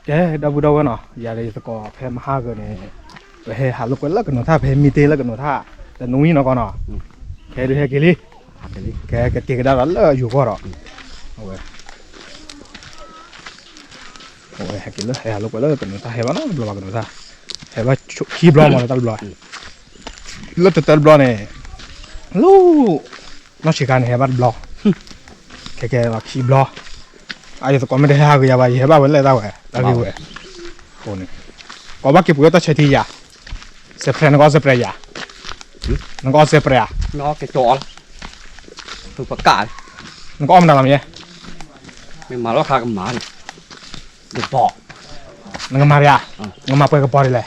ကဲ ဒီပုၢ်ဒီဝဲၢ်နီၤ, ယၤဒီးယသကိးဖဲမဟါဂၤန့ၣ် ပဟဲဟးလိာ်ကွဲလၢကနိးထၣ် ပဟဲမံတ့ၢ်လၢကနိးထၣ် တနွံနီၤကီးနီၤ, ခဲဒုးဟဲက့ၤလံ, ကဲကက့ၤကဒါဒီးလၢယိၤကီၢ်ဒီး အဝဲ အဝဲဟဲက့ၤလၢဟဲဟးလိာ်ကွဲလၢကနိးထၣ် ဟဲဘၣ်နီတဘျီဘၣ်ကနိးထၣ်, ဟဲဘၣ်ခံဘျီမးလၢတၢ်တဘျီ, လၢတတၢတဘျီန့ၣ် လၢ နီၢ်ဆံးခါန့ၣ် ဟဲဘၣ်တဘျီ, ခဲကဲလီၤခံဘျီ, အယသကိးမ့ၢ်တဟဲဟးဂ့ၤယၤဘၣ် ယဟဲဘၣ်ဝဲလဲၣ်တၢ်ဝဲ တၢ်ဂ့ၢ်ဝဲ, အဃိန့ၣ် ကိးဘၣ်က့ၤပှ့ၤအီၣ်တၢ်ဆဲးထံယၤ, စဲးပြဲး နကအီၣ်စဲးပြဲးယၤ, နကအီၣ်စဲးပြဲးဧါ, နကအီၣ်မနုၤလီၤမ့ၢ် နကမၤဒံးဧါ, နကမၤပှဲၤကပီၤဒ်လဲၣ်,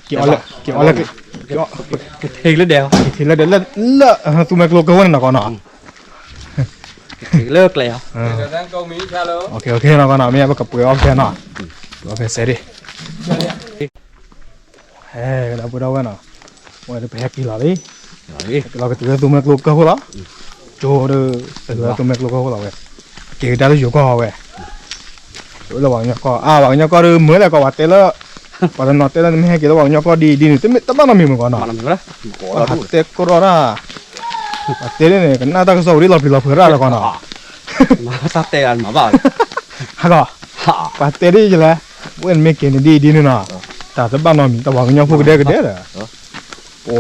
က့ၤအီၣ်လၢ က့ၤအီၣ်လၢ ကထံလၢဒဲး ကထံလၢဒဲး လၢ လၢ သူမွဲကျိကဝဲန့ၣ်နီၤကီးနီၤ, လၢကျဲ, နီၤကီးနီၤ မ့ၢ်ပကပှဲၤအီၣ်ဖဲနီၤ, ပှဲၤအီၣ်ဖဲစဲးဒံး ဟဲ ဒီပုၢ်ဒီဝဲၢ်နီၤ, ဝဲဒၣ်ပဟဲက့ၤလီၤလံ, ဟဲက့ၤလီၤကတုၤလၢသူမွဲကျိကဝဲလီၤ, ကၠိဒီး တုၤလၢသူမွဲကျိကဝဲလီၤဝဲ, က့ၤကဒါလၢယိၤကီၢ်ဝဲ လၢပှၤကညီကီၢ်, အါ ပှၤကညီကီၢ်ဒီးမုာ်လဲၣ်ကီး ပှၤတဲလၢ, ပှၤတနီၤတဲလၢနမ့ၢ်ဟဲက့ၤလၢပှၤကညီကီၢ်ဒ်အံၤဒ်န့ၣ် တမ့ၢ်တဘၣ်နီတမံၤမ့ၢ်ကီးနီၤ, ပှၤတဲကီးဒီးတၢ်, ပှၤတဲဒ်န့ၣ် ကနၣ်တၢ်ကစီၣ်ပူၤဒ်လီၤပျံၤလီၤဖုးတၢ်ဒီးကီးနီၤ, တၢ်တဲမၤဘၣ်, ဟါကီး, ပှၤတဲဒ်ယလဲၣ်, ဝဲနမ့ၢ်က့ၤန့ၣ်ဒ်အံၤဒ်န့ၣ်နီၤ, တၢ်တဘၣ်နီတမံၤ တၢ်ပှၤကညီဖိကဒဲကဒဲဒီး, အိ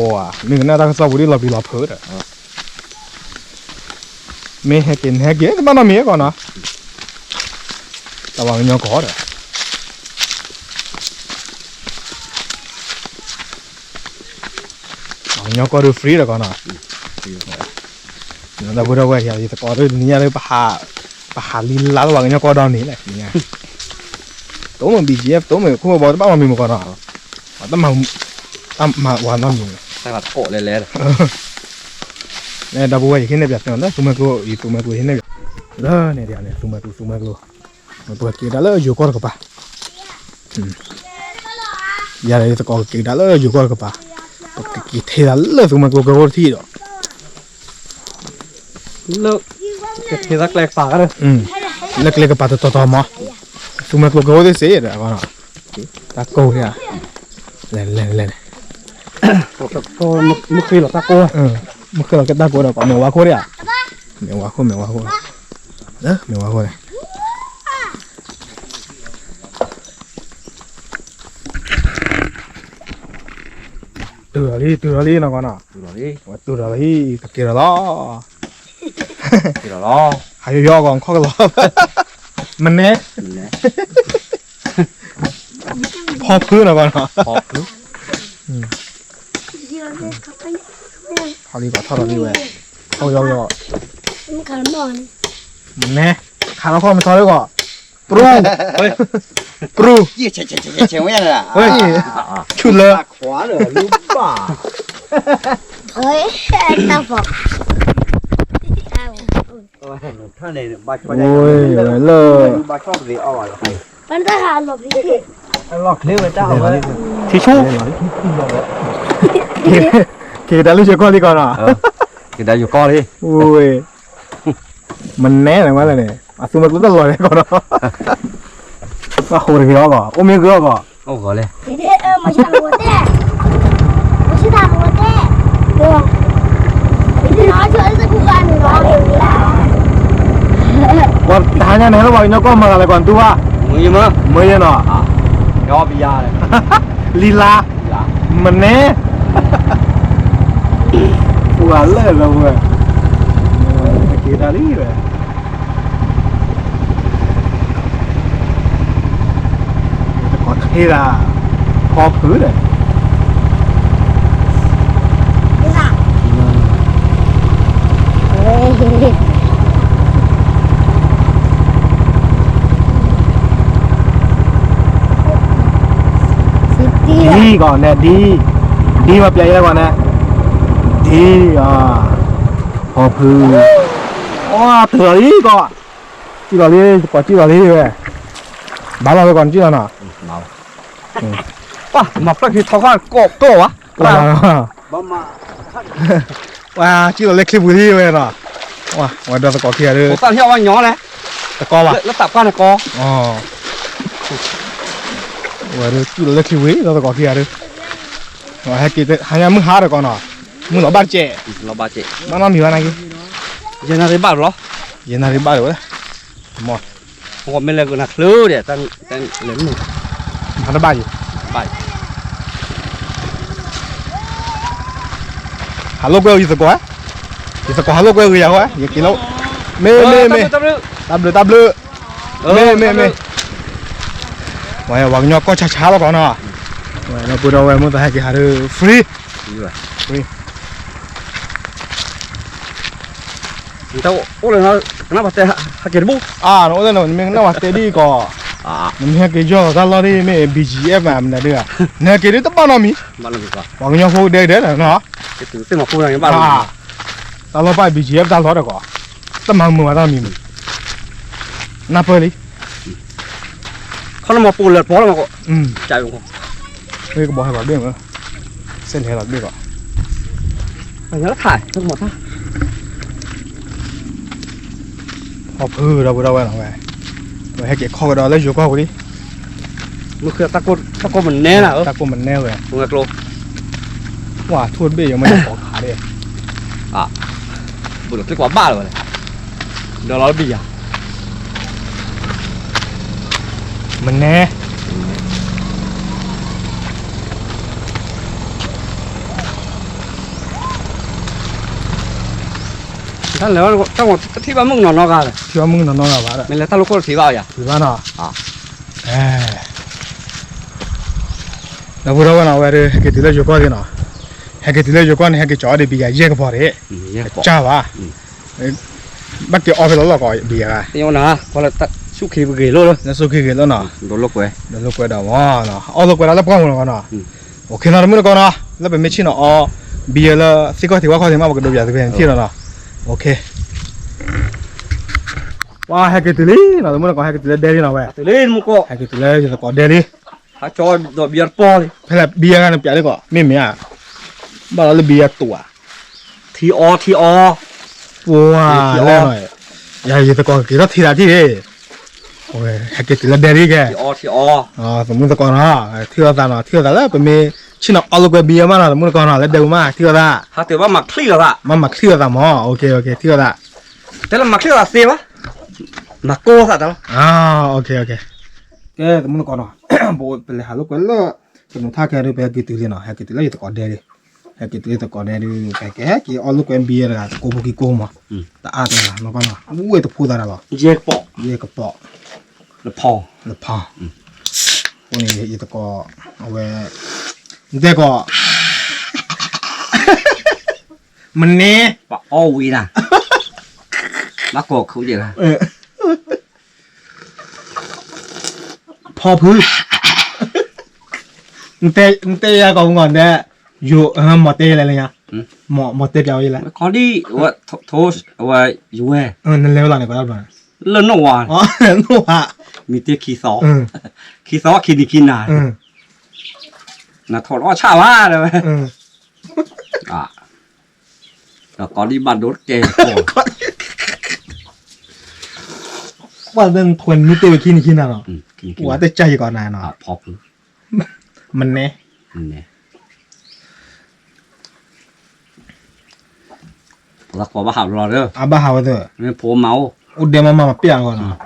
မ့ၢ်ကနၣ်တၢ်ကစီၣ်ပူၤဒ်လီၤပျံၤလီၤဖုးဒီး မ့ၢ်ဟဲက့ၤနဟဲက့ၤ တဘၣ်နီတမံၤကီးနီၤ, တၢ်ပှၤကညီကီၢ်ဒီး, ပှၤကညီကီၢ်ဒီး free ဒီးကီးနီၤ, ဒီပုၢ်ဒီဝဲၢ် ယသကိးဒီးတနံၤညါဒီး ပဟးလံလါလၢပှၤကညီကီၢ်ဒီးန့ၣ်လဲၣ်, တိၢ်မ့ၢ် ဘီ ဂျီ အ့ဖ် တိၢ်မ့ၢ်ခိၣ်ဘီတဘၣ်မၤမံၤမ့ၢ်ကီးနီၤ, တၢ်မၤဝဲနီတမံၤ, လဲၤဒီပုၢ်ဝဲၢ် ယဟ့ၣ်နဲၣ်ပၠးသုလၢသူမွဲကျိ ယသူမွဲကျိဟ့ၣ်နဲၣ်ပၠး, လၢန့ၣ်ဒ်န့ၣ် သူမွဲကျိ သူမွဲကျိ, ပကက့ၤကဒါလၢယိၤကီၢ်တကပၤ, ယၤဒီးယသကိးကက့ၤကဒါလၢယိၤကီၢ်တကပၤ, ပကက့ၤထဲဒၣ်လၢသူမွဲကျိကဝဲတထံၣ်ဒီး လၢကျဲကပၤတတီၤတီၤမး, သူမွဲကျိ ကဝဲသ့ၣ်စ့ၢ်ဒီး, တၢ်ကိၢ်ဧါ, လဲၤလဲၤလဲၤ, မုၢ်ဃ့လီၤတၢ်ကိၢ်, မုၢ်ဃ့လီၤကဲတၢ်ကိၢ်ဒီး ပှၤမဲာ်ဝါခိၣ်ဧါ, မဲာ်ဝါခိၣ် မဲာ်ဝါခိၣ်, မဲာ်ဝါခိၣ်န့ၣ် တုၤလီၤလံ တုၤလီၤလံနီၢ်ကီၢ်နီၤ, တုၤလီၤလံ ကက့ၤလီၤလီၤ, ဟးယီယီကီး ခီၣ်ကလီၤ, မနဲ ဖီဖုနီၢ်ကီၢ်နီၤ, ဖီလံကီးထီၣ်လီၤလံဝဲ, ခီၣ်ယီယီ, မနဲ ခးလီၤခီၣ်မထီၣ်လၢကီး, ပရူ, ပရူ, ဆူလၢ, လၢ, ထံဆူ, က့ၤကဒါလၢယိၤကီၢ်လံကီးနီၤ, က့ၤကဒါယိၤကီၢ်လံ, မနဲန့ၣ်ဝဲလဲၣ်န့ၣ် အသူမွဲကျိတလီၤန့ၣ်ကီးနီၤ, ဘၣ်ဃိတဂ့ၤအီၣ်ကီး အိၣ်မ့ၢ်ဂ့ၤအီၣ်ကီး, အိၣ်ဂီၤလဲၣ်, ပှၤတဟါညါန့ၣ် ဟဲလၢပှၤကညီကီၢ်မၤဂၤလဲၣ်ကီး နတူၢ်ဘၣ်, မုၢ်ယမၢ, မုၢ်ယနီၤ, လံလါ, မနဲ, ပှၤလၢလၢဝဲ, က့ၤတၢ်လံဝဲ တကီးထဲဒၣ် ဖီဖုဒီး ဒ်ကီးနဲၣ် ဒ်, ဒ်မၤပျဲယဲကီးနဲၣ်, ဒ်အီၤ, ဖီဖု, အီၤ တုၤလီၤလံကီး, စံၣ်လီၤလံ, ကွၢ်စံၣ်လီၤလံဝဲ, ဘၣ်လီၤဝဲကီး နစံၣ်လီၤနီၤ, ပှၤမၤဖျၢၣ်ခံထီခီၣ်ကိးကိးဝဲ, ပှၤစံၣ်လီၤလၢချံပူၤလံဝဲနီၤ, ဝဲဒီးသကိးခံဂၤဒီး, တၢ်ဟ့ၣ်အီၣ်ဝဲညီလဲၣ်, တကီဘၣ်, လၢတၢ်ပှၢ်န့ၣ်ကီ, အီၤ ဝဲဒုး တူၢ်လီၤလၢချံဝံၤ လီၤသကိးခံဂၤဒုး, ဟဲက့ၤဟါညါမုၢ်ဟါဒီးကီးနီၤ, မုၢ်လီၤဘၣ်တကဲး, ဘၣ်နီတမံၤဘၣ်နာ်က့, ယဲနၣ်ရံၣ်ဘၣ်လီၤ, ယဲနၣ်ရံၣ်ဘၣ်လီၤဝဲ, မ့ၢ်လဲၤကနၤချၢဒီး လဲၤမုၢ်, ဟးတဘၣ်ယံၤ, ဘၣ် ဟးလိာ်ကွဲယသကိး, ယသကိးဟးလိာ်ကွဲဂ့ၤယၤဃီ, ယက့ၤလီၤ, မ့ၢ်မ့ၢ်မ့ၢ်, တၢ်ဘျုးတၢ်ဘျုး, မ့ၢ်မ့ၢ်မ့ၢ်, ဝဲပှၤကညီကီၢ်ဆါဆါလီၤကီးနီၤ, ဝဲလၢပူၤဒီးဝဲမိၢ်သးဟဲက့ၤဟးဒုး free, free, အိၣ်လၢ ကနၣ်ပှၤတဲဟဲက့ၤတဘူၣ်, အါ နအိၣ်လၢနမ့ၢ်ကနၣ်ပှၤတဲဒ်အံၤကီး, နမ့ၢ်ဟဲက့ၤယီၢ်လီၤတၢ်လီၢ်ဒ်မ့ၢ် ဘံၣ်ကၠံၣ်အ့ၣ် မးမနုၤဒုး, နဟဲက့ၤဒုးတဘၣ်နီတမံၤ, ပှၤကညီဖိကဒဲကဒဲနီၤ, တၢ်လီၢ်ပာ် ဘံၣ်ကၠံၣ်အ့ၣ် တၢ်လီၢ်ဒီးကီး, တမၤမုာ်ဘၣ်တၢ်မံၤမံၤ, နၢ်ပၢၢ်လံ, ခီနမီၤပိာ်လၢပီၢ်လီၤမးကီး, ကဘီဟဲလီၤဘ့ၣ်မး, စဲးန့ၣ်ဟဲလီၤဘ့ၣ်ကီး, ဖီဖုဒီပုၢ်ဒီဝဲၢ်နီၤဝဲ, ဝဲဟဲက့ၤခီကဒီးလၢယိၤကီၢ်ပူၤလံ, မ့ၢ်တၢ်ကိၢ်မနဲလၢ, တၢ်ကိၢ်မနဲဝဲ, ဝဲကျိ, ဝါထူၣ်တဘ့ၣ်ယမ့ၢ်ပိာ်ခးဒၣ်, ဘူးဒီးကျ့ကွၢ်ဘၣ်လၢၤဝဲ, ဒီးလီၤတဘံၣ်ယၤ, မနဲ တၢ်လဲၤဘၣ် တၢ်မ့ၢ်ထံၣ်ဘၣ်မုၣ်ကနီၤနီတဂၤဒီး, ထံၣ်ဘၣ်မုၣ်ကနီၤနီတဂၤဘၣ်ဒီး, မ့ၢ်လဲၤတၢ်လိာ်ခိၣ်တထံၣ်ဘၣ်ယၤ, ထံၣ်ဘၣ်နီၤ, ဒီပုၢ်ဒီဝဲၢ်နီၤ ဝဲဒုး ဟဲက့ၤတုၤလၢယိၤကီၢ်သ့ၣ်နီၤ, ဟဲက့ၤတုၤလၢယိၤကီၢ်န့ၣ် ဟဲက့ၤကၠီအီၣ်ဒံးဘံယၤယဲၢ်ကပီၤဒံး, ကစၢ်ဘၣ်, ဘၣ်က့ၤအီဖဲလီၤလီၢ်ကီးဘံယၤဂၤ, လၢဆူၣ်ခ့ဂ့ၤလိာ်လၢ, လၢဆူၣ်ခ့ဂ့ၤလိာ်နီၤ, အီၣ်လိာ်ကွဲဒၣ်လၢပှၢ်ပူၤနီၤကီးနီၤ, အိၣ်ခ့နီၤ တမုၢ်တကီၢ်နီၤ, လၢပမ့ၢ်ဆ့ၣ်နီၤအီ ဘံယၤလၢသ့ၣ်ခီၣ်ထံးဝၣ်ခီၣ်ထံးမး ပကဒိးပယၤသ့ဖဲန့ၣ်ထံၣ်လီၤနီၤ, အိၣ်ခ့ ပှၤဟဲက့ၤတုၤလံနီၤ တမုၢ်တကီၢ် ဟဲက့ၤတုၤလၢဒဲလံနီၤဝဲ, ဟဲက့ၤတုၤလၢယသကိးဒဲလံ, ဟးကၠီဒီးဘံယၤတပီၢ်လံ, ဖဲလဲၣ်ဘံယၤဂၤန့ၣ်ပျးလံကီး မ့ၢ်မ့ၢ်ဧါ, ဘၣ်လီၤလၢဘံယၤတူာ်ဧါ, ထံအီထံအီ, ပှၤလၢနီၤ, ယၤယသကိးက့ၤထီၣ်ထံတၢ်ထံၣ်လံ, ဟဲက့ၤတုၤလၢဒဲလံကဲ, တမုၢ်တကီၢ်နီၤ, ထံၣ်လိာ်သးနီၤ ထံၣ်လိာ်သးလၢပမ့ၢ်ဆ့ၣ်နီၤအီၣ်လိာ်ကွဲဘံယၤမးနီၤ တမုၢ်တကီၢ်နီၤ လၢဒဲပူၤမး ထံၣ်လိာ်သး, မၤမၤချံၣ်လိာ်သး, မၤမၤချံၣ်လိာ်သးမး အိၣ်ခ့ အိၣ်ခ့ ထံၣ်လိာ်သး တဲလၢမၤချံၣ်သးသ့ဘၣ်, မၤကိၢ်သးတၢ်လီၤ, ကဲ တမုၢ်တကီၢ်နီၤ, ပလဲၤဟးလိာ်ကွဲလၢ ကနူၤထၣ်ခဲဒုး ပဟဲက့ၤတုၤလံနီၤ ဟဲက့ၤတုၤလၢယသကိးဒဲလံ, ဟဲက့ၤတုၤလၢယသကိးဒဲဒုး ပကဟဲက့ၤအီၣ်လိာ်ကွဲဘံယၤတဂၤ ကိးဖိခံကိးမး, တအါတဂၤနီၤ ယဲၢ်ကပီၤ, ယဲၢ်ကပီၤ, လဖီ လဖီ, အဃိန့ၣ် ယသကိး အဝဲ နတဲကီး မန့ၢ် ပှၤအီၣ်ဝံၤတၢ် ဘၣ်ကိးခုကဲ ဖီဖု နတဲယၤကီးမုၢ်ကီး နတဲ ယိၤ မီၤတဲလဲၣ်လၢညါ မီၤတဲပျးဝဲလဲၣ် ခီဒံ ဝဲ ယဝဲ နလဲၤဝဲလီၤန့ၣ် ကီးတဘျီ လၢနိၣ်ဝါ နိၣ်ဝါ မံၤတ့ခံသီ ခံသီခံနံၤခံနၤ နထီၣ်လီၤဆၣ်ဝဲ တဲဝဲ ဒီးကီးဒံဘၣ်ဒိတကဲ ပှၤသ့ၣ်နထွဲနမ့ၢ်တ့ဝဲခံနံၤခံနၤနီၤ ပှၤတကၢ်ယကီးနၤနီၤ မနဲ ပှၤသးကွၢ်ဘၣ်ဟးဘျီဒီး အဘၣ်ဟးဝဲသ့ၣ် မ့ၢ်ဖိမါအိၣ် အိၣ်ဒဲမးမးမးပျၢ်လီၤနီၤ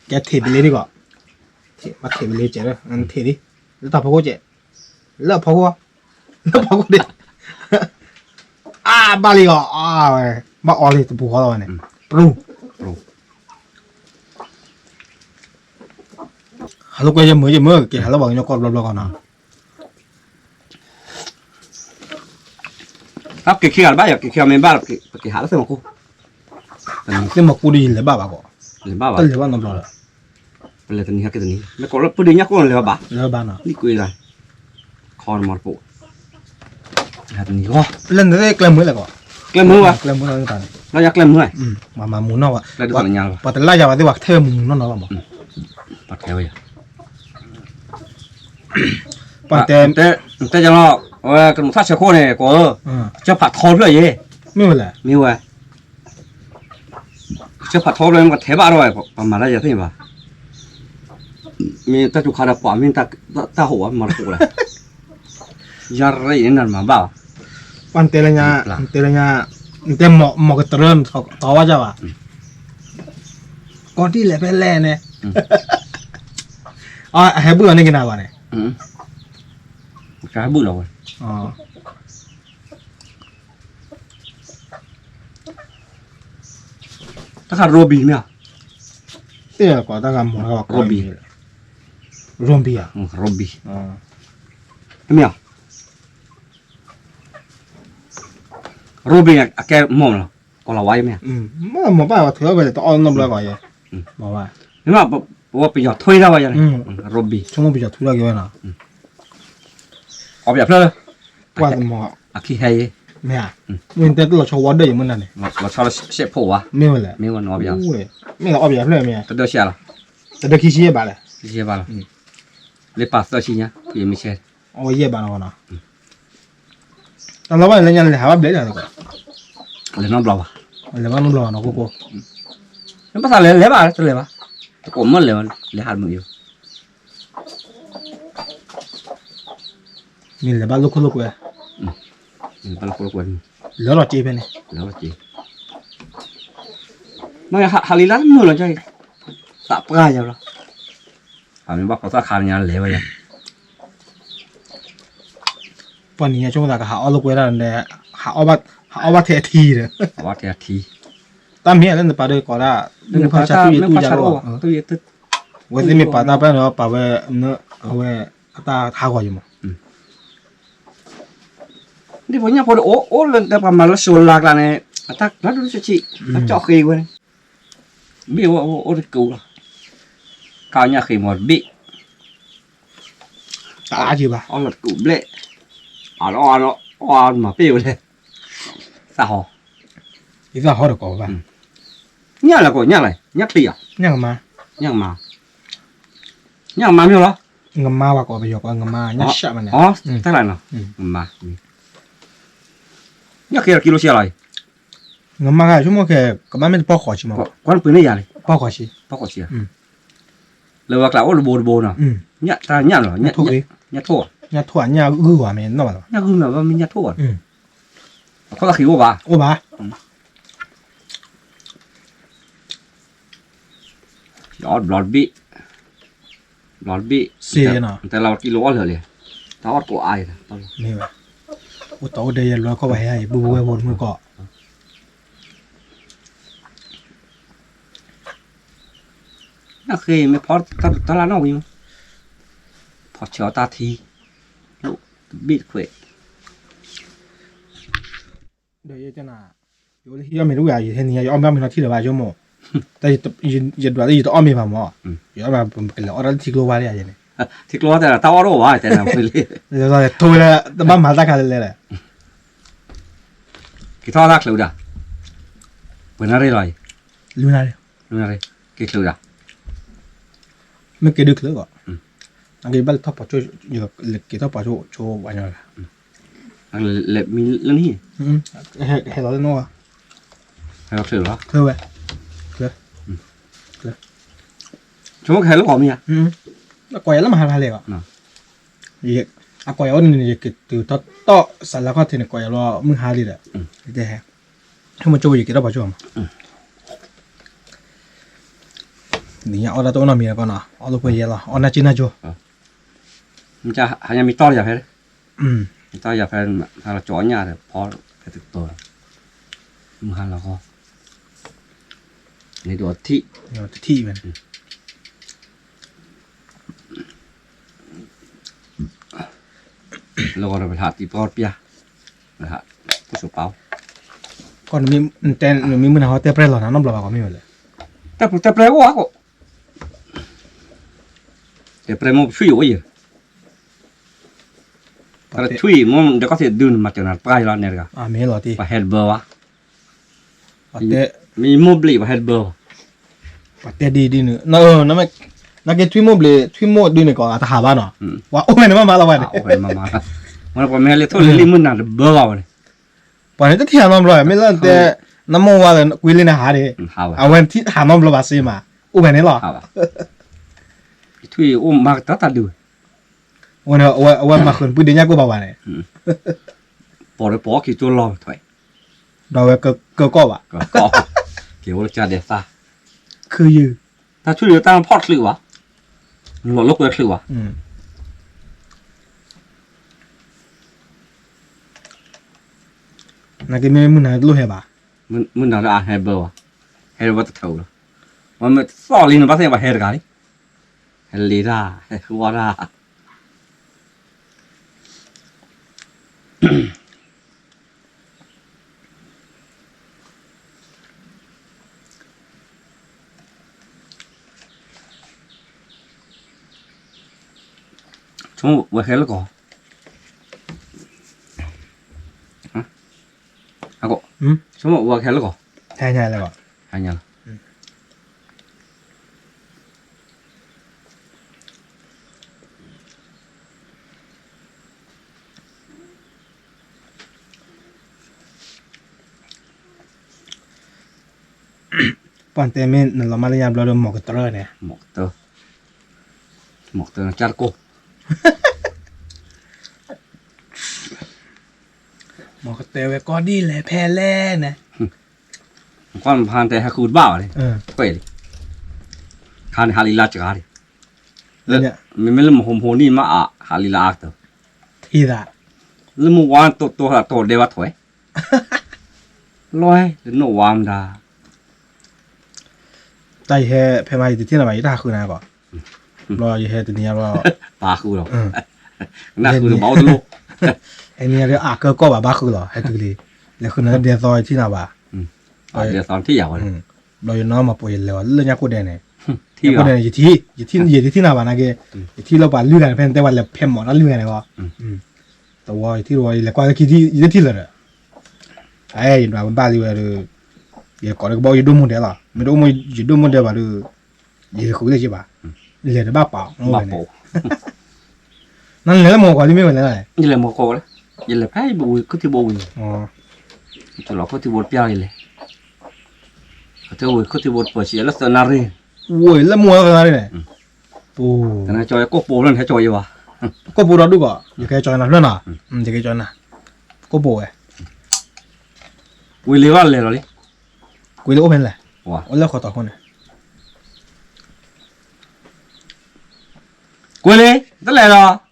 ကဲထံၣ်ပလ့ဒံးကီး ထံၣ်ပလ့ကဲး ထံၣ်ဒံး လၢတၢ်ဖီခိၣ်ကဲး လၢဖီခိၣ် လၢဖီခိၣ်ဒံး အါဘၣ်လံအီၤ အါဝဲ ဘၣ်အီလံတပူၤဃီလီၤဝဲန့ၣ် ပရူၢ် ဟးလိာ်ကွဲယမုာ်ယမုာ် က့ၤဟးလၢပှၤကညီကီၢ်တဘျီဘျီကီးနီၤ တၢ်က့ၤခံဂၤတဘၣ်ယၤ က့ၤခံဂၤမ့ၢ်ဘၣ် ပက့ၤဟးလၢသ့ၣ်မီၤကူ သ့ၣ်မီၤကူဒီးယလဲၤဘၣ်ဘၣ်ကီး တလဲၤဘၣ်နီတဘျီဒီး ပလဲၤတနံၤဟဲက့ၤတနံၤ မ့ၢ်ကိးလၢပဒုးညါကိးန့ၣ်လဲၤဘၣ်ဘၣ် လဲၤဘၣ်နီၤ နံၣ်ကွ့လၢ ခီနမီတပိၢ် တနံၤလီၤ လၢနကျဲမုာ်လဲၣ်ကီး ကျဲမုာ်ဘၣ် ကျဲမုာ်လီၤ လၢယၤကျဲမုာ် မၤမၤမူၤနီၢ်ဘၣ် ပှၤတလၢယၤဘၣ်သ့ၣ် ပှၤကထဲဝဲမူၤမူၤနီၢ်နီၢ်လီၤမး ပှၤတဲ တဲလီၤ အဝဲကနူၤထၣ်ဆဲးခိၣ်န့ၣ် ကိး ကစၢၢ်ဖးထီဖျၢၣ်ယဲ မ့ၢ်ဝဲလဲၣ် မ့ၢ်ဝဲ ကစၢၢ်ဖးထီဖျၢၣ်မ့ၢ်ကထဲဘၣ်ထီၣ်ဝဲ ပှၤမၤတၢ်ယၤသ့ၣ်ဘၣ် မ့ၢ်တၢ်စူၤခါဒီးပှၤမ့ၢ်တၢ်ဟိးဝဲမၤတကိးလဲၣ်, ယရ့ၣ်န့ၣ်နမၤဘၣ်ဘၣ်, ပှၤနတဲလၢညါ, နတဲလၢညါ, နတဲမီၢ်ကတရၢနထီၣ်ဝဲကၢ်ဘၣ်, ကီၢ်ဒ်လဲၣ်ဖဲလဲၣ်န့ၣ်, အဟဲဘုၣ်အီၤန့ၣ်ကနၣ်ဘၣ်န့ၣ်, ကဟဲဘုၣ်လီၤဝဲ, တၢ်ခါရိဘံၤမ့ၢ်ဧါ, တၢ်ခါမီၢ်, ရိဘံၤ, ရိဘံၤဧါ, ရိဘံၤ, တမ့ၢ်ဧါ, ရိဘံၤအကဲမီၢ်လီၤ, ကီၢ်လီၤဝါအံၤမ့ၢ်ဧါ, မ့ၢ်မီၢ်ဘၣ်ဝဲထွဲအီၣ်ဝဲလၢတအီၣ်နီတဘျီကီးယဲ, မ့ၢ်ဘၣ်, ပဝဲပယီၤထွဲဒၣ်ဝဲယဲန့ၣ်, ရိဘံၤ, ဆိကမိၣ်ပယီၤထွဲဒၣ်က့ၤဝဲနီၤ, အီၣ်ပယီၤဖျၢၣ်လၢ, ပှၤတမီၢ်, အခံဟဲယဲ, မ့ၢ်ဧါ, မ့ၢ်တဲတလီၤဆီဝါဒၢၣ်ယဲမ့ၢ်နၤန့ၣ်, လီၤဆီလၢစဲးဖိဝါ, မ့ၢ်ဝဲလဲၣ်, မ့ၢ်ဝဲနီၤပယီၤ, မ့ၢ်လီၤအီၣ်ပယီၤဖျၢၣ်မ့ၢ်, တဒၢၣ်ဆံလီၤ, တဒၢၣ်ခံဆံယဲၢ်ဘးလဲၣ်, ခံဆံယဲၢ်ဘးလီၤ, လၢပာ်သၢဆံညါ, ဖုယမ့ၢ်ဆဲ, အဝဲယဲၢ်ဘးနီၤနီၤ တၢ်လီၤဘၣ်န့ၣ် လၢညါန့ၣ် လဲၤဟးဘၣ်ဘျဲၣ်လၢ်သကိး, လဲၤနီတဘျီဘၣ်, လဲၤဘၣ်နီတဘျီဘၣ်နီၤ ကိၢ်ကိၢ်, ဘၣ်သးလဲၤလဲၤဘၣ် တလဲၤဘၣ်, တကိးမ့ၢ်လဲၤဘၣ် လဲၤဟးမုာ်ယိာ်, မ့ၢ်လဲၤဘၣ်လိာ်ခိၣ်လိာ်ကွဲ, ဘၣ်လိာ်ခိၣ်လိာ်ကွဲ, လၢလီၤက့ဖဲန့ၣ်, လၢလီၤက့, မ့ၢ်ဟးလံလၢမုာ်လီၤက့, သးပှၢ်ယၤလီၤ အမ့ၢ်ဘၣ်ဖိသၣ်ခါန့ၣ်ညါလဲၤဝဲယါ, ပှၤနံၤညါဆိကမိၣ်သးကဟးအီၣ်လိာ်ကွဲဒၣ်န့ၣ်, ဟးအီၣ်ဘၣ်ထဲအထံဒီး, အီၣ်ဘၣ်ထဲအထံ, တၢ်မ့ၢ်လၢနပာ်ဒိၣ်ကိးဒၣ်, လၢနဖၣ်ဆါတူၢ်ယံၤတူၢ်ယၤလီၤ, ဝဲသ့ၣ်မ့ၢ်ပာ်တၢ်ပာ်န့ၣ် ပာ်ဝဲ, အဝဲ, အတၢ်ဟးဂီၤယံၤမး ဒ်ဖိညၣ်ဖိဒီးအိၣ်အိၣ်လၢပှၤမၤလၢ solar ကျါန့ၣ်, အတၢ်ကျါဒိၣ်ဆံးဆံး, အကၠီၣ်ဃ့ဝဲန့ၣ်, ဘ့ၣ်အိၣ်အိၣ်တကူးလီၤ, ကၠီၣ်ညၣ်ဃ့မီၤတဘ့ၣ်, တအါက့ဘၣ်, အီၣ်လီၤတကူးဘျဲၣ်, အီၣ်လီၤအီၣ်လီၤအီၣ်မၤပ့ၢ်ဝဲလဲၣ်, သၣ်ဟီ, ယသၣ်ဟီဒီးကိးဘၣ်, ညၣ်လၢကိးညၣ်လဲၣ်, ညၣ်ချံၣ်ဧါ, ညၣ်ကမါ, ညၣ်ကမါ, ညၣ်ကမါမ့ၢ်လီၤ နကမါဝဲကိးပယီၤကိးနကမါ, ညၣ်ရှၣ်မးန့ၣ်, တၢ်လၢနီၤ, နကမါ, ညၣ်ဃ့ဒီးကံလိဆံလီၤအံၤ, နကမါဂၤဆိကမိၣ်ခဲ ကမါမ့ၢ်တပီၢ်ဃိးဆံမး, ကွၢ်နပှ့ၤန့ၢ်ယၤလံ, ပီၢ်ဃိးဆံ, ပီၢ်ဃိးဆံ, လၢဝဲကျါအိၣ်တဘိတဘိနီၤ, တၢ်ညၣ်လီၤ, ညၣ်ထိၣ်, ညၣ်ထိၣ်, ညၣ်ထိၣ်ညၣ်ဂုၢ်ဝဲမ့ၢ်နီၢ်ဘၣ်လီၤ, ညၣ်ဂုၢ်မ့ၢ်ဘၣ်မ့ၢ်ညၣ်ထိၣ်ဘၣ်, အခိၣ်သၣ်ဃံအိၣ်ဘၣ်, အိၣ်ဘၣ် ယအီၣ်တဘျီတဘ့ၣ်, ဘျီတဘ့ၣ်, တဲလီၤကံလိအီၣ်လၢာ်လံ, တၢ်အီၣ်တကိးအါအံၤ, အိၣ်တီအိၣ်ဒဲယဲၢ်လီၤခီၣ်ဘၣ်ဟဲအံၤ ဘုဘဝဲၢ်ဖိတမုၢ်ကီၢ်, နဃ့မ့ၢ်ဖီတၢ်တလါနီၣ်ဝံၤမး, ဖီဆၢအီၣ်တၢ်ထံ, လိၣ်တဘ့ၣ်တခွဲး ဒီးယဲၢ်ကနၣ်, ယအိၣ်လၢဟံၣ်အီၣ်မ့ၤတဝံၤဧါ, ယဟဲနံၤညါ ယအီၣ်မ့ၤအီၣ်မ့ၤထံၣ်လၢၤဘၣ် ယဆိကမိၣ်, ယဒွးလၢယတအီၣ်မ့ၤဘၣ်မး, ယအီၣ်မ့ၤကလဲၤအီၣ်တၢ်လၢထံကျိဝါလံဧါယဲန့ၣ်, ထံကျိဝါတဲတၢ်အီၣ်တအိၣ်ဘၣ်တဲနၤ, ထိဝဲလၢတဘၣ်မၤတၢ်ခါလဲၣ်လဲၣ်, က့ၤထီၣ်တၢ်ချုးဒၣ်, ပှဲၤနၣ်ရံၣ်လီၤအံၤ, လွံၢ်နၣ်ရံၣ်, လွံၢ်နၣ်ရံၣ်, က့ၤချုးဒၣ်, မ့ၢ်က့ၤဒုးချုးကီး, အက့ၤဘၣ်လၢထီၣ်ပှၢ်, က့ၤထီၣ်ပှၢ်ဆိဝဲညါ, လဲၤမံလၢနဟံၣ်, ဟဲလီၤလၢနအိၣ်, ဟဲလီၤချုးလီၤ, ချုးဝဲ, ဆိကမိၣ်ကဟဲလၢဂီၤမ့ၢ်ဧါ, အကိးယၤလၢမဟါဖးလဲၣ်ဘၣ်, အကိးယၤအိၣ်န့ၣ် ယက့ၤတုၤထီၣ်တီၢ်စးလါခီၣ်ထံးန့ၣ် ကိးယၤလီၤမုၢ်ဟါလံဒီး, တဲဟဲ, ဆိကမိၣ်ကၠိယက့ၤထီၣ်ပှၢ်ဆိမး နံၤညါအီၣ်တၢ်တအိၣ်နီတမံၤလီၤကီးနီၤ, အီၣ်လၢပှဲၤယဲလီၤ, အီၣ်နၢ်က့နၢ်ကၠိ, ဟါညါမံတီၢ်ယၤဖဲ, မံတီၢ်ယၤဖဲ, ဟါလီၤကၠီညၣ်ဒီးဖီဖဲတပၢၤ, မုၢ်ဟါလီၤဃီ, န့ၣ်ဒိးထံၣ်, တထံၣ်ဝဲန့ၣ် လၢဂီၤဒီးပဟးတံၤ ပီၢ်တပျၢ်, ပစိာ်ပာ်, ကီၢ်နမ့ၢ်မုၢ်နၤဟီတဲပြဲလီၤနၤနီတဘျီဘၣ်ကီးမ့ၢ်ဝဲလဲၣ်, တဲပြဲအိၣ်ဧါကီး, တဲပြဲမိၢ်ပဆွံၣ်အိၣ်ယဲ, ပဆွံၣ်မိၢ်ဒီးကီၢ်သ့ၣ်ဒုးနမၤစၢၤနၤတပှၢ်ယလီၤနဲတဂၤ, ပှၤဟဲတဘၢဘၣ် မ့ၢ်မိၢ်ဘျံးပှၤဟဲတဘၢဘၣ်, ပှၤတဲဒ်ဒ်န့ၣ်, နက့ၤထွံၣ်မိၢ်ဘျံး ထွံၣ်မိၢ်ဒ်န့ၣ်ကီး အတဟးဘၣ်နီၤ, ပှၤအိၣ်ဝဲန့ၣ်မးမးလီၤဝဲန့ၣ်, ပှၤမ့ၢ်ဟဲလၢထိၣ်လံၤလံၤမုၢ်နၤတဘၢဘၣ်ဝဲန့ၣ်, ပှၤန့ၣ်တထံၣ်ဟးနီတဘျီ, မ့ၢ်လၢနတဲ, နမိၢ်ဝါလၢကွံလံနဟးန့ၣ်, အဝဲဟးနီတဘျီဘၣ်စ့မး, အိၣ်ဝဲန့ၣ်လီၤ, က ထွံၣ်အိၣ်မၤကတၢၢ်တၢ်ဒုးဝဲ, အဝဲမၤဃုာ်နပုၢ်ဒ့ညၣ်ကိၣ်ဘၣ်ဘၣ်န့ၣ်, ပိာ်ဒီးပိာ်က့ၤကၠိလီၤထွဲ, ဒီးဝဲကၢကီၢ်ဘၣ်, ကၢကီၢ်, က့ၤအိၣ်လၢကၢ်ဒဲးသၣ်, ခုယုၢ်, တၢ်ထွံၣ်ဒုးတၢ်ဖီၣ်တချုးဘၣ်, လီၤလိာ်ကွဲတချုးဘၣ်, နာ်က့မ့ၢ်မုၢ်နၤတလိၣ်ဟဲဘၣ်, မုၢ်နၤလၢအဟဲဘၢဘၣ်, ဟဲဝဲတထၢလီၤ, ပှၤမ့ၢ်သီၣ်လံန့ၣ် ဘၣ်သ့ၣ်ပှၤဟဲတဂၤလံ, ဟဲလ့တၢ် ဟဲဃုအီၣ်တၢ် ဆိကမိၣ်ဝဲဟဲလၢကီၢ်, ဆိကမိၣ်ဝဲဟဲလၢကီၢ်, ဟဲညါလၢကီၢ်, ဟဲညါလီၤ. ပှၢ်တဲမ့ၢ်နလီၤမၢ်လၢညါဘျီဒီး မီၤကတၢၢ်န့ၣ်, မီၤကတၢၢ်, မီၤကတၢၢ်ကၢ်တကိၢ်, မီၤကတၢၢ်ဝဲကီၢ်ဒ်လဲၣ်ဖဲလဲၣ်န့ၣ်, ကွၢ်ဖါတဲဟဲဃုတဘၣ်ဘၣ်လံ, ထွဲလံ, ခါန့ၣ်ဟးလံလၢစှၤလံ, မ့မ့ၢ်လၢမဟိမဟိနံၣ်မးအဟးလံလၢအါကတၢၢ်, ထံၣ်သး, လၢမုၢ်ဝါတိၢ်တိၢ်ဟးတိၢ်ဒဲးဘၣ်ထွဲ လီၤ, လၢနိၣ်ဝါမတၤ, တၢ်ယဟဲဖဲမး ယတထံၣ်နၤဘၣ် ယတၢ်ဟးဃုနၤကီး, ဘျီယဟဲတနံၤညါဘျီ, ပာ်ဃုလီၤ, နၢ်ဃုတဘၣ်အိၣ်တလိၣ်, ဟဲနံၤညါဒီးအကၢကီၢ်ဘၣ်ဘၣ်ဃုလီၤ ဟဲတုၤလံ, လဲၤဃုနၤလၢဒဲသီယထံၣ်နၤဘၣ်, ဒဲသီထံၣ်ယၤဝဲ, ဘျီယနီၢ်မၤပိာ်ယလဲၤဝဲလၢညါခိၣ်ဒဲးန့ၣ်, ညါခိၣ်ဒဲးန့ၣ်, ယတထံၣ်နၤဘၣ်နာ်က့, ယထံၣ်လၢပှၤလွံၢ်ဂၤန့ၣ် ဖဲနတဲပှၤလဲၤဖဲမီၤတၢ်လွံၢ်ဂၤန့ၣ်ဂီၢ်, သဝီယထံၣ်တဝီ ယလဲၤကွၢ်လၢခံထံၣ် ယတထံၣ်လၢၤဒီး, အဲ ယဒွးဝဲဘၣ်လံဝဲဒီး, ယကိးဒီးကဘီယူၤယဒိၣ်မိၢ်ဒဲးလီၤ မ့ၢ်တအိၣ်မိၢ်ယဒိၣ်မိၢ်ဒဲးဘၣ်ဒီး, ယဃုလၢၤက့ဘၣ်, လဲၤတဘၣ်ပာ်, နလဲၤလၢမီၤကီးလံမ့ၢ်ဝဲလဲၣ်, ယလဲၤမီၤကီးဝဲလၢ, ယလဲၤဖဲယဘဝ့ၤခိၣ်ထံဘိဝ့ၤ, ယလီၤခိၣ်ထံဘိတပျၢ်ယလဲၤ, အတဲဝ့ၤခိၣ်ထံဘိတပၢၤစံးလၢသၢနၣ်ရံၣ်, ဝ့ၤလၢမူဝဲသၢနၣ်ရံၣ်န့ၣ်, တနၤကၠီယကိၣ်ပိလၢနဟဲကၠီယဘၣ်, ကိၣ်ပိဒီဒူၣ်ကီး ယကဟဲကၠီနၤဖျၢၣ်နီၤ, ယကဟဲကၠီနၤ, ကိၣ်ပိဝဲ, ဝ့ၤလံဘၣ်လဲၤလီၤလံ, ကွ့လံအိၣ်ဖဲလဲၣ်, အိၣ်လၢဃီတီခိၣ်န့ၣ်, ကွ့လံ, တလဲၤလီၤ,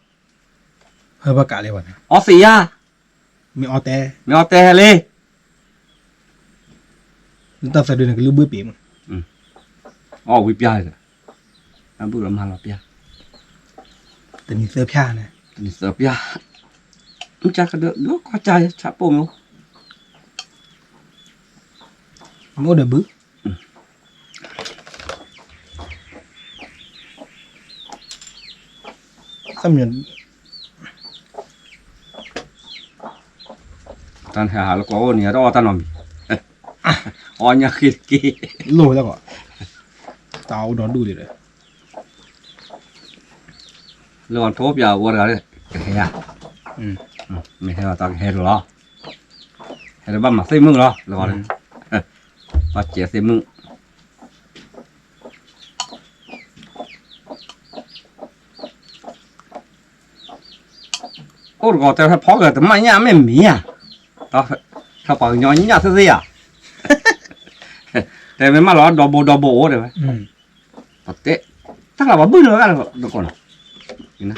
ဟဲဘၣ်ကးလံဘၣ်န့ၣ်, အီသံးယါ, မ့ၢ်အီတဲ, မ့ၢ်အီတဲဟဲလံ လၢတၢ်သၢဒုန့ၣ် ကလုၢ်ဘုၣ်ပ့ၤမး, အီၣ်ဝံၤပျၢ်ဒီး, တၢ်ဘုၣ်လီၤမၤလီၤပျၢ်, တနံၤသၢဖျၢၣ်န့ၣ်, တနံၤသၢဖျၢၣ်, မ့ၢ်ကကဒၢဒိၣ်ကီၢ်ကၢ်ဆးပိၢ်မ့ၢ်, မ့ၢ်အိၣ်ဒီးဘုၣ် သၣ်မံၤ, တၢ်ဟးလၢကီၢ်အိၣ်န့ၣ် တအီၣ်တၢ်နီတမံၤ, အီၣ်ညၣ်ဃ့တက့ၢ်, လိၣ်ဝဲလၢကီး, တၢ်အိၣ်ဒီဒူၣ်လံဒီး, လၢအထိပၠးဝဲတဂၤလၢ, ကဟဲဧါ, မ့ၢ်ဟဲလီၤတၢ်ကဟဲတလီၤ, ဟဲလၢဘၣ်မၤသ့ၣ်မုၣ်လီၤ လၢ, ဘၣ်စဲးသ့ၣ်မုၣ် အိၣ်တဂီၤတဲဖဲဖီကတမၣ်ညၣ်မ့ၢ်မံၤဧါ, ထီၣ်ပှၤကညီညၣ်သ့ၣ်သ့ၣ်ဧါ, တဲမ့ၢ်မးလီၤဒီဘိဒီဘိအိၣ်တဲဝဲ, ပတဲ, တၢ်လၢပှၤဘုၣ်န့ၢ်ဝဲဂၤလၢကီးနီၤ,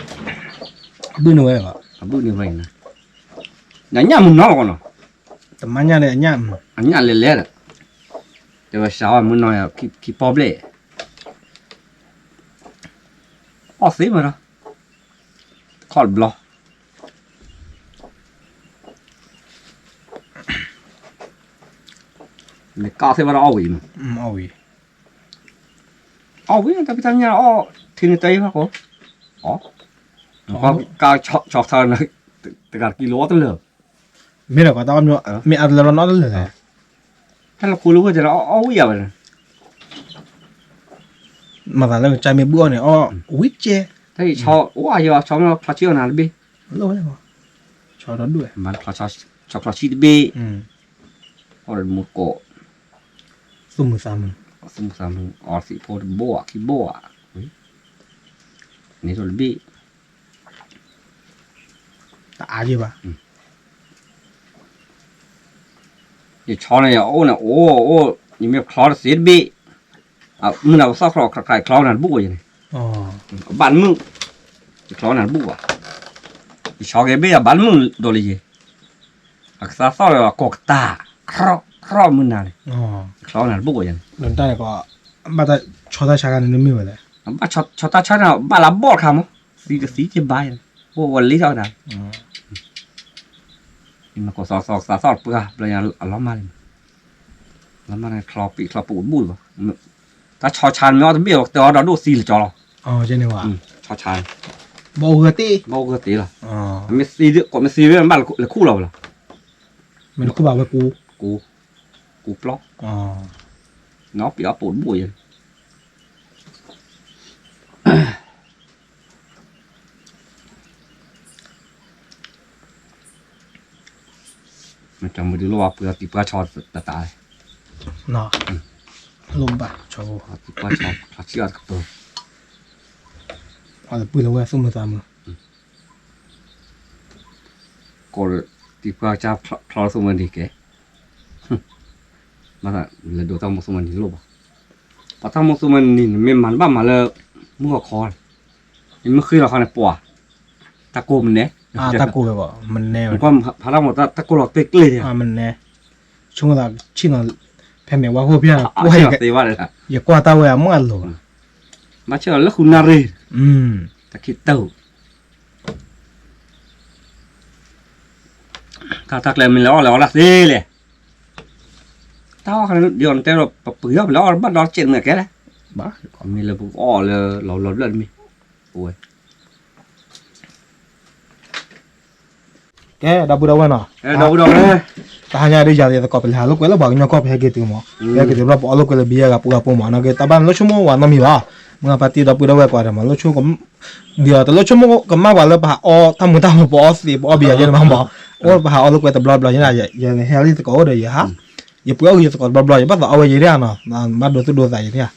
ဘုၣ်န့ၢ်ဝဲ, ဘုၣ်န့ၢ်ဝဲ, ညၣ်မုၢ်နီၤလီၤကီးနီၤ, တမၣ်ညၣ်န့ၣ်အညၣ်, အညၣ်လဲၤလဲၤဒီး, တဲဝဲစးဝဲမုၢ်နီၤ ခံပီဘျဲၣ် အီၣ်သ့မးဒီး, ခီၣ်တဘျီ, မ့ၢ်ကၢ်သ့ၣ်ဘၣ်ဒီးအီၣ်ဝံၤမး, အီၣ်ဝံၤ, အီၣ်ဝံၤ တၢ်ဖံးတၢ်ညၣ်အီၣ်, ထံန့ၣ်တၢ်အံၤဖးကိး, အီၣ်, ကၢ်ဆီထါ, တဂၤတကံလိအီၣ်တလၢာ်, မ့ၢ်ဒီးကီးတၢ်အီၣ်မ့ၢ်အါတလၢာ်နီတလၢာ်လဲၣ်, တၢ်လၢခိလၢဝဲၢ်တဲလၢအီၣ်ဝံၤယၤဝဲန့ၣ် မၤသးလၢကစၢ်မ့ၢ်ဘုၣ်အီၣ်န့ၣ် အီၣ်ဝံၤကဲ, တၢ်အံၤဆီ, အိၣ်အါယီၤဆီမ့ၢ်ချီဆံအီၣ်နၤတဘ့ၣ်, လၢဝဲ, ဆီဒီဒူၣ်, ဆီချီဆံတဘ့ၣ်, အီၣ်ဒီးမူတကိး, သူၣ်မုာ်သးမုာ်, သူၣ်မုာ်သးမုာ်, အီၣ်သံးဖိတဘိဧါ ခံဘိဧါ, ဝံၤ, န့ၣ်တဘ့ၣ် တအါယဘၣ်. ယဆီန့ၣ် ယအိၣ်န့ၣ် အိၣ်အိၣ် ယမ့ၢ်ချီတသ့တဘ့ၣ်, မုၢ်နၤပသီၣ်ချီ ချီနၤတဘူၣ်ယဲန့ၣ်, အဘၣ်တမုာ်, ယချီနၤတဘူၣ်ဘၣ်, ယဆီက့ၤဘ့ၣ်အဘၣ်တမုာ်ဒိးလၢယဲ, အကသါသီၣ်လၢအကိးကတၢၢ်, ရီၣ်မုၢ်နၤန့ၣ်, ယချီနၤတဘူၣ်ယဲန့ၣ်, ဘၣ်ဆီတၢ်ဆါန့ၣ် ဘၣ်လၢဘီၣ်တခါမး, သံတသံကဘါယဲန့ၣ်, အိၣ်ဝဲလ့ထီၣ်ကဒါ ကိးသီသီကသါသီၣ်တပှၢ် ဘျီညါအလီၤမၢ်လံ, လီၤမၢ်န့ၣ်ချီပံာ်ချီပူၤတဘူၣ်လၢၤဘၣ်, တၢ်ဆီဆါန့ၣ်မ့ၢ်အီၣ်တဘ့ၣ်လီၤ ကတဲအီၣ်ဒီးဒိၣ်သံလၢကၠီလီၤ, ဆီဆါန့ၣ်, ဘီၣ်ဂၢၢ်တ့ၢ်လီၤ, မ့ၢ်သံဒီးကိးမ့ၢ်သံဝဲဘၣ်လၢခိၣ်လီၤဝဲလီၤ, မ့ၢ်တခိၣ်ဘၣ်ဝဲကူ, ကူပျီ, နီၢ်ပံာ်အီၣ်ပိာ်တဘူၣ်ယဲန့ၣ် မ့ၢ်တမုာ်ဒုးလိၣ်ဘၣ်ပှ့ၤအီၤတံၤပှၢ်ဆီတတးလဲၣ်, လိၣ်ဘၣ်ဆီ, တံၤပှၢ်ဆီ, ဆီဆံၣ်အီၤတကပၤ, အီၤလၢပုၢ်လၢဝဲသူၣ်မုာ်သးမုာ်, ကိးတံၤပှၢ်ကစၢ်ချီလၢသူၣ်မုာ်နံၤကဲ မ့ၢ်လဲၤဒိးတၢ်မူသူၣ်မုာ်နံၤလိၣ်ဘၣ်, ပှၤတၢ်မူသူၣ်မုာ်နံၤန့ၣ် မ့ၢ်မၤနဘၣ်မၤလၢ မုၢ်ဂီၤခီန့ၣ်, ယမ့ၢ်ဃ့လီၤခီန့ၣ် ပှၤ, တၢ်ကိၢ်မနဲ, တၢ်ကိၢ်ဝဲ, မနဲ, ဖးတၢ်မူတၢ်ကိၢ်လီၤကျ့ကျ့, မနဲ, ဆိကမိၣ်သးဆံၣ်နီၤ, ဖဲမဲာ်ဝါဖိဖၠၣ်, ယကွၢ်တၢ်ဝဲအမုၢ်အလိၤ, ဘၣ်ဆၣ်လၢဃုနၣ်ရံၣ်, တၢ်ခံတၢၢ် တၢ်တၢ်ကျဲမ့ၢ်လဲၤအီၣ်လဲၤအီတၢ်သ့လဲၣ်, တၢ်အီၣ်ခါန့ၣ် ဒ်အီၤနတဲဒီး ပပှ့ၤအီၣ်ပလဲၤအီၣ်ဘၣ်ဒီးစဲးနၢ်ကဲလဲၣ်, မ့ၢ်လၢပကအီၣ်လၢလီၤလီၤဘျၢၣ်တမ့ၢ်, အိၣ်ဝဲ ကဲ ဒီပုၢ်ဒီဝဲၢ်နီၤ, တဟါညါဒ်ယၤယသကိးပလဲၤဟးလိာ်ကွဲလၢပှၤကညီကီၢ် ပဟဲက့ၤတုၤမး, ပဟဲက့ၤတုၤဘျီ ပအီၣ်လိာ်ကွဲလၢဘံယဲၢ်ဂၤပူၤဂၤပိာ်မး, နာ်က့တၢ်ဘၣ်န့ၣ် လိၣ်ဆိကမိၣ်ဝဲနီတမံၤဘၣ်, မုၢ်ဂၤဖါတံၢ်ဒီပုၢ်ဒီဝဲၢ်ကိးဂၤဒဲးမး လိၣ်ဆိကမိၣ်, ဒ်အီၤတလိၣ်ဆိကမိၣ်ကမၣ်ပှၤလၢပဟးအီတၢ်မူၤတၢ်ဘိး ပအီသံး ပအီဘံယဲၢ်န့ၣ်ဘၣ်မး, အိၣ်ပဟးအီလိာ်ကွဲတဘျီဘျီန့ၣ်, ယဟဲလၢယသကိးအိၣ်ဒီးယဟး, ယပှ့ၤအီၣ်ဂ့ၤယသကိးတဘျီဘျီ ယဘၣ်သးအီဝဲယဲၢ်ဒၣ်နီၤ, ဘၣ်ဒိသူၣ်ဒိသးယဲၢ်,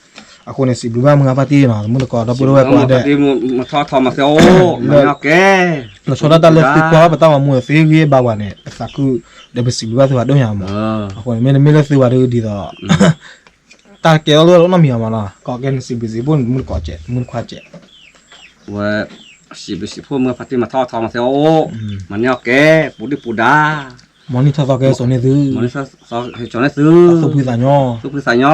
အဃိန့ၣ် စံးဘျုးဘၣ်မုၢ်ဂၤဖါတံၢ်နီၤ, တမုၢ်တကိးဒီပုၢ်ဒီဝဲၢ်ကိးဂၤဒဲး လီၤဆီဒၣ်တၢ်လၢသုကွၢ်ပတၢ်မၤမူဒီးသုဂံၢ်ဘါပှၤန့ၣ် ပသးခု, ဒီးပစံးဘျုးဘၣ်သုပှၤဒိၣ်ညါမး, အဃိန့ၣ် မ့တမ့ၢ်လၢသုဝဲဒၣ်ဒ်သိး တၢ်ကဲထီၣ်လိၣ်နီတမံၤအီၤမးနီၤ, ကိးကဲန့ၣ် စံးဘျုးစံးဖှိၣ်န့ၣ် တမုၢ်တကိးစဲး တမုၢ်တခွါစဲး, ဝဲ စံးဘျုးစံးဖှိၣ်မုၢ်ဂၤဖါတံၢ် မၤထီၣ်ထီမၤသဲအိၣ်, မၤန့ၢ်အီၣ်ကဲ ပူၤဒံၣ်ပူၤဒါ, မၤန့ၢ်ထီၣ်သီကဟဲစိာ်န့ၢ်သု, စိာ်န့ၢ်သု, သူၣ်ဖှံသးညီ, သူၣ်ဖှံသးညီ,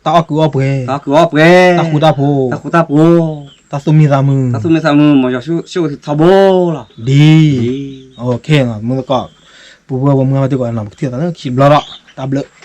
တၢ်အီၣ်ကုအီၣ်ပှဲၤ, တၢ်အီၣ်ကုအီၣ်ပှဲၤ, တၢ်ဃူတၢ်ဖိး, တၢ်ဃူတၢ်ဖိး, တၢ်သူၣ်မံသးမုာ်, တၢ်သူၣ်မံသးမုာ် မ်ယွၤဆိၣ်ဂ့ၤထီဘိလီၤ, ဒ်, မုၢ်တကိး, ပူၤပူၤဝဲမုၢ်ဂၤဖါတံၢ်ကိးဂၤနီၤ ပကထံၣ်သးလၢခံဘျီဒီး, တၢ်ဘျုး